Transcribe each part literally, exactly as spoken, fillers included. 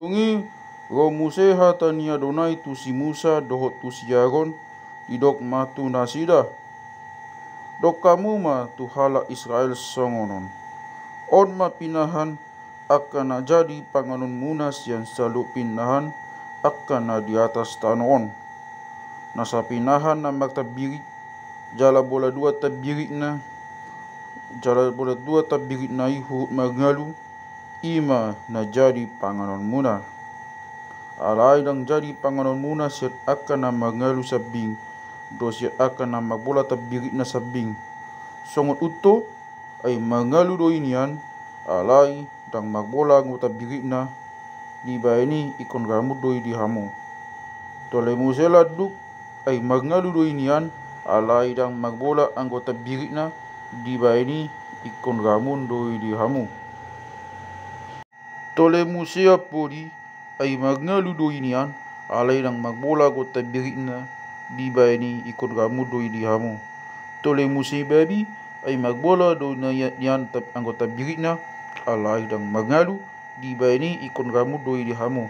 Dung i ro muse hata ni Adonai tu si Musa dohot tu si Aron, didok ma tu nasida: Dok hamu ma tu halak Israel songon on: On ma pinahan angka na jadi panganonmuna sian saluhut pinahan angka na di atas tano on. Nasa pinahan na martambirik, jala bola dua tambiritna, jala bola dua tambiritna i huhut mangalu, i ma na jadi panganonmuna. Alai ndang jadi panganonmuna sian angka na mangalu sambing, dohot sian angka na marbola tambiritna sambing. Songon unto, ai mangalu do i nian, alai ndang marbola anggo tambiritna, dibahen i ingkon ramun do i di hamu. Tole muse landuk, ai mangalu do i nian, alai ndang marbola anggo tambiritna, dibahen i ingkon ramun do i di hamu. Tole muse ampori, ai mangalu do i nian, alai ndang marbola anggo tambiritna, dibahen i ingkon ramun do i di hamu. Tole muse babi, ai marbola do i nian tam-, anggo tambiritna, alai ndang mangalu, dibahen i ingkon ramun do i di hamu.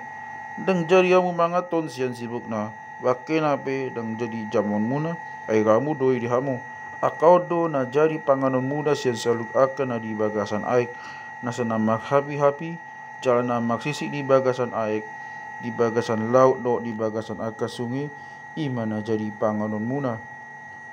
Ndang jadi hamu manganhon sian sibukna, bangkena pe ndang jadi jamuanmuna, ai ramun do i di hamu. Angka on do na jadi panganonmuna sian saluhut angka na di bagasan aek, nasa na marhapihapi, jala na marsisik di bagasan aek, di bagasan laut dohot di bagasan angka sunge, i ma na jadi panganonmuna.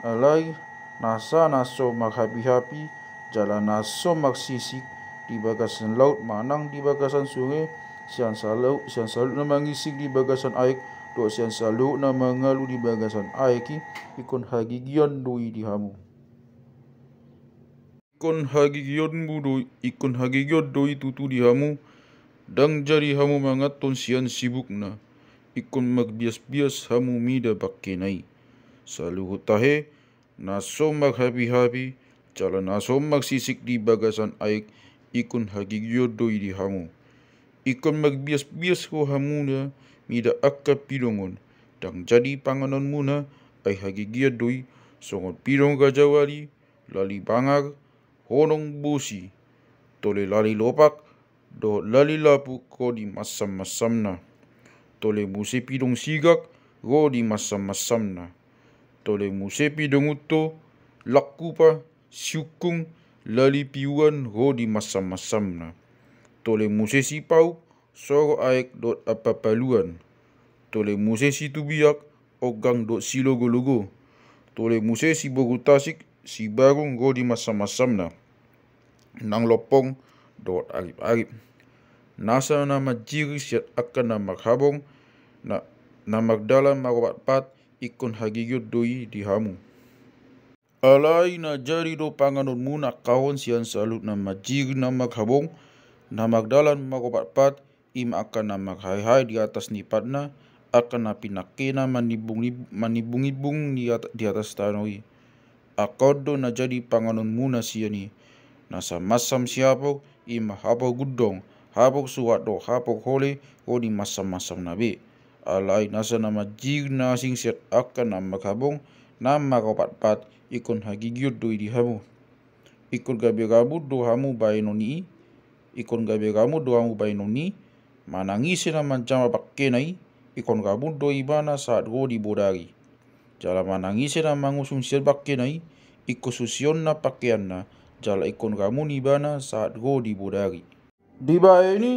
Alai nasa na so marhapihapi, jala na so marsisik di bagasan laut manang di bagasan sunge, sian salu-, sian saluhut na mangisik di bagasan aek, dohot sian saluhut na mangalu di bagasan aek i, ingkon hagigion do i di hamu. Ingkon hagigionmu do, ingkon hagigion do i tutu di hamu, ndang jadi hamu manganhon sian sibukna, ingkon marbiasbias hamu mida bangkena i. Saluhut tahe, na so marhapihapi, jala na so marsisik di bagasan aek, ingkon hagigion do i di hamu. Ingkon marbiasbias rohamuna mida angka pidong on, ndang jadi panganonmuna, ai hagigion do i, songon pidong rajawali, lali bangar, honong bosi, tole lali lopak, dohot lali lapuk ro di mansammansamna. Tole muse pidong sigak ro di mansammansamna. Tole muse pidong unto, langkupa, siungkung, lali piuan ro di mansammansamna. Tole muse sipauk, soro aek dohot ampapaluan. Tole muse situbiak, onggang dohot silogologo. Tole muse siboru tasik, sibarung ro di mansammansamna, nang lompong dohot ariparip. Nasa na manjiring sian angka na marhabong, na, na mardalan marpatpat, ingkon hagigion do i di hamu. Alai na jadi do panganonmuna angka on sian saluhut na manjiring na marhabong, na mardalan marpatpat, i ma angka na marhaehae di atas ni patna, angka na pinangkena manimbung-, manimbungimbung di at-, di atas tano i. Angka on do na jadi panganonmuna sian i. Nasa mansam siapor, i ma hapor gundong, hapor suhat dohot hapor hole, ro di mansammansamna be. Alai nasa na manjiring na asing sian angka na marhabong, na marpatpat, ingkon hagigion do i di hamu. Ingkon gabe ramun do hamu bahenon i, ingkon gabe ramun do hamu bahenon i, manang ise na manjama bangkena i, ingkon ramun do ibana sahat ro di bodari. Jala manang ise na mangusung sian bangkena i, ingkon susionna bangkeanna, jala ingkon ramun ibana sahat ro di bodari. Dibahen i,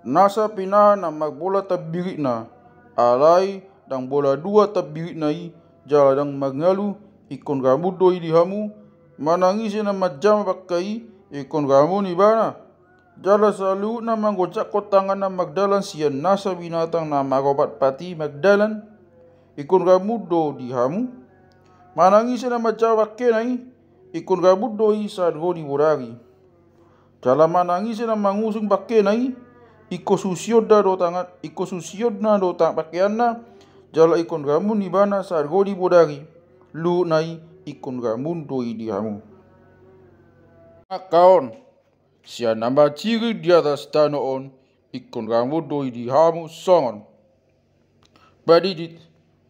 nasa pinahan na marbola tambiritna, alai ndang bola dua tambiritna i, jala ndang mangalu, ingkon ramun do i di hamu, manang ise na manjama bangka i, ingkon ramun ibana. Jala saluhut na manggojakhon tanganna mardalan sian nasa binatang na marpatpat i mardalan, ingkon ramun do di hamu, manang ise na manjama bangkena i, ingkon ramun do i sahat ro di bodari. Jala manang ise na mangusung bangkena i, ingkon susionna do tangan, ingkon susionna do tang-, bangkeanna, jala ingkon ramun ibana sahat ro di bodari, luhutna i ingkon ramun do i di hamu. Angka on, sian na manjiring di atas tano on, ingkon ramun do i di hamu songon: Padidit,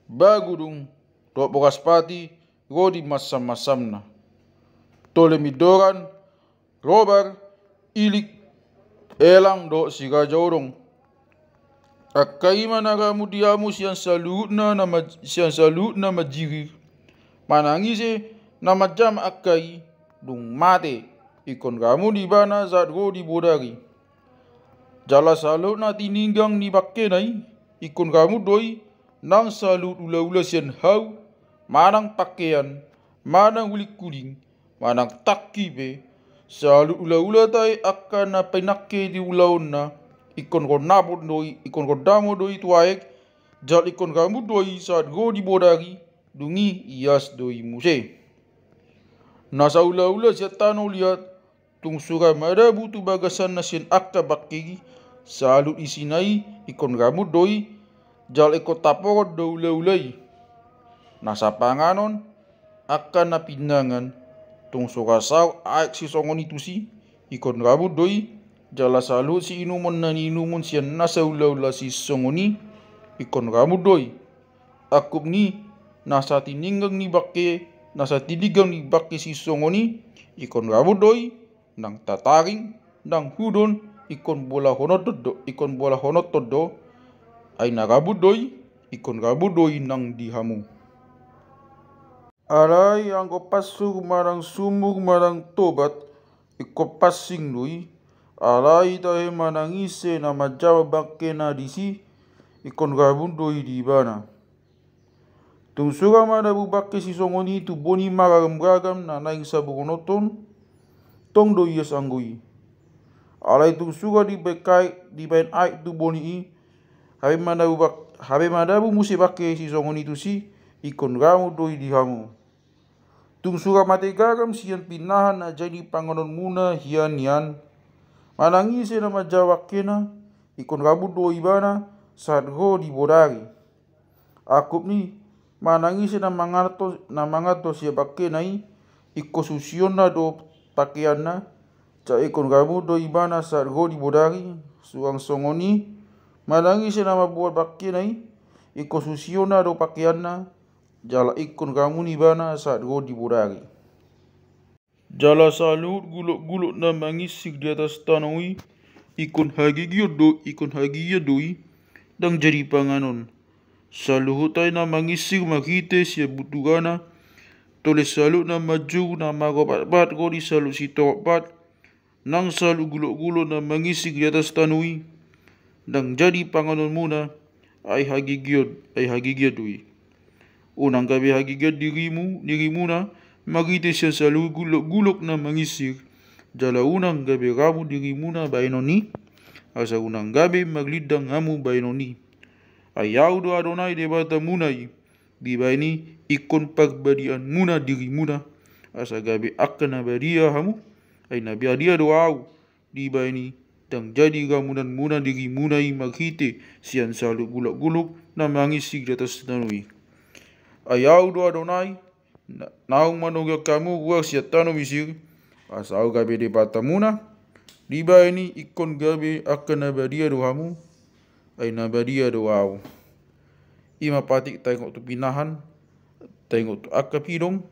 bagudung, dohot boras pati, ro di mansammansamna. Tole mindoran, robar, ilik, elang dohot siraja odong. Angka i ma na ramun di hamu sian saluhutna na maj-, sian saluhutna manjigir. Manang ise na manjama angka i, dung mate, ingkon ramun ibana sahat ro di bodari. Jala saluhut na tininggang ni bangkena i, ingkon ramun do i, nang saluhut ulaula sian hau, manang pangkean, manang ulingkuling, manang tangki pe, saluhut ulaula tahe angka na pinangke di ulaonna, ingkon rondamon do i, ingkon rondamon do i tu aek, jala ingkon ramun do i sahat ro di bodari, dung i ias do i muse. Na saulaula sian tano liat, tung sura madabu tu bagasanna sian angka bangke i, saluhut isina i, ingkon ramun do i, jala ingkon taporon do ulaula i. Na sapanganon, angka na pinangan, tung sura saut aek sisongon i tusi, ingkon ramun do i, jala saluhut siinumon na niinumon sian na saulaula sisongon i, ingkon ramun do i. Angkup ni na satininggang ni bangke, na satininggang ni bangke sisongon i, ingkon ramun do i, nang tataring, nang hudon, ingkon bolahonon do, ingkon bolahonon do, ai na ramun do i, ingkon ramun do i nang di hamu. Alai anggo pansur manang sumur manang tobat, ingkon pansing do i, alai tahe manang ise na manjama bangkena disi, ingkon ramun do i di ibana. Tung sura madabu bangke sisongon i tu boni maragam-ragam na naeng saburononhon, tong do ias anggo i. Alai tung sura dibaen aek, dibaen aek tu boni i, hape madabu bak-, hape madabu muse bangke sisongon i tusi, ingkon ramun do i di hamu. Tung sura mate garam sian pinahan na jadi panganonmuna hian nian. Manang ise na manjama bangkena, ingkon ramun do ibana, sahat ro di bodari. Angkup ni, manang ise na manganhon, na manganhon sian bangkena i, ingkon susionna do pangkeanna, jala ingkon ramun do ibana sahat ro di bodari, suang songon i, manang ise na mamboan bangkena i, ingkon susionna do pangkeanna, jala ingkon ramun ibana sahat ro di bodari. Jala saluhut gulok-gulok na manginsir di atas tano i, ingkon hagigion do, ingkon hagigion do i, ndang jadi panganon. Saluhut tahe na manginsir marhite sian bundugana, tole saluhut na manjou na maropat-pat ro di saluhut sitorop pat, nang saluhut gulok-gulok na manginsir di atas tano i, ndang jadi panganonmuna, ai hagigion, ai hagigion do i. Unang gabe hagigion dirimu, dirimuna, marhite sian saluhut gulok-gulok na manginsir, jala unang gabe ramun dirimuna bahenon i, asa unang gabe marlindang hamu bahenon i. Ai Ahu do Adonai Debatamuna i, dibaen i ingkon parbadiaonmuna dirimuna, asa gabe angka na badia hamu, ai na badia do Ahu, dibaen i ndang jadi ramunanmuna dirimuna i marhite sian saluhut gulok-gulok na manginsir di atas tano i. Ai Ahu do Adonai, na-, naung manogihon hamu ruar sian tano Misir, asa Ahu gabe Debatamuna, dibaen i ingkon gabe angka na badia do hamu, ai na badia do Ahu. I ma patik taingot tu pinahan, taingot tu angka pidong,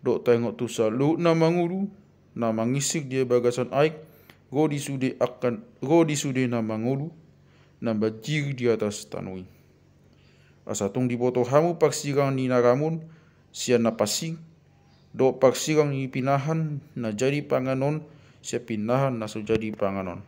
dohot taingot tu saluhut na mangolu, na manginsir di bagasan aek, ro di sude angka, ro di sude na mangolu, na manjigir di atas tano i. Asa tung diboto hamu parsirang ni na ramun sian na pansing, dohot parsirang ni pinahan na jadi panganon sian pinahan na so jadi panganon.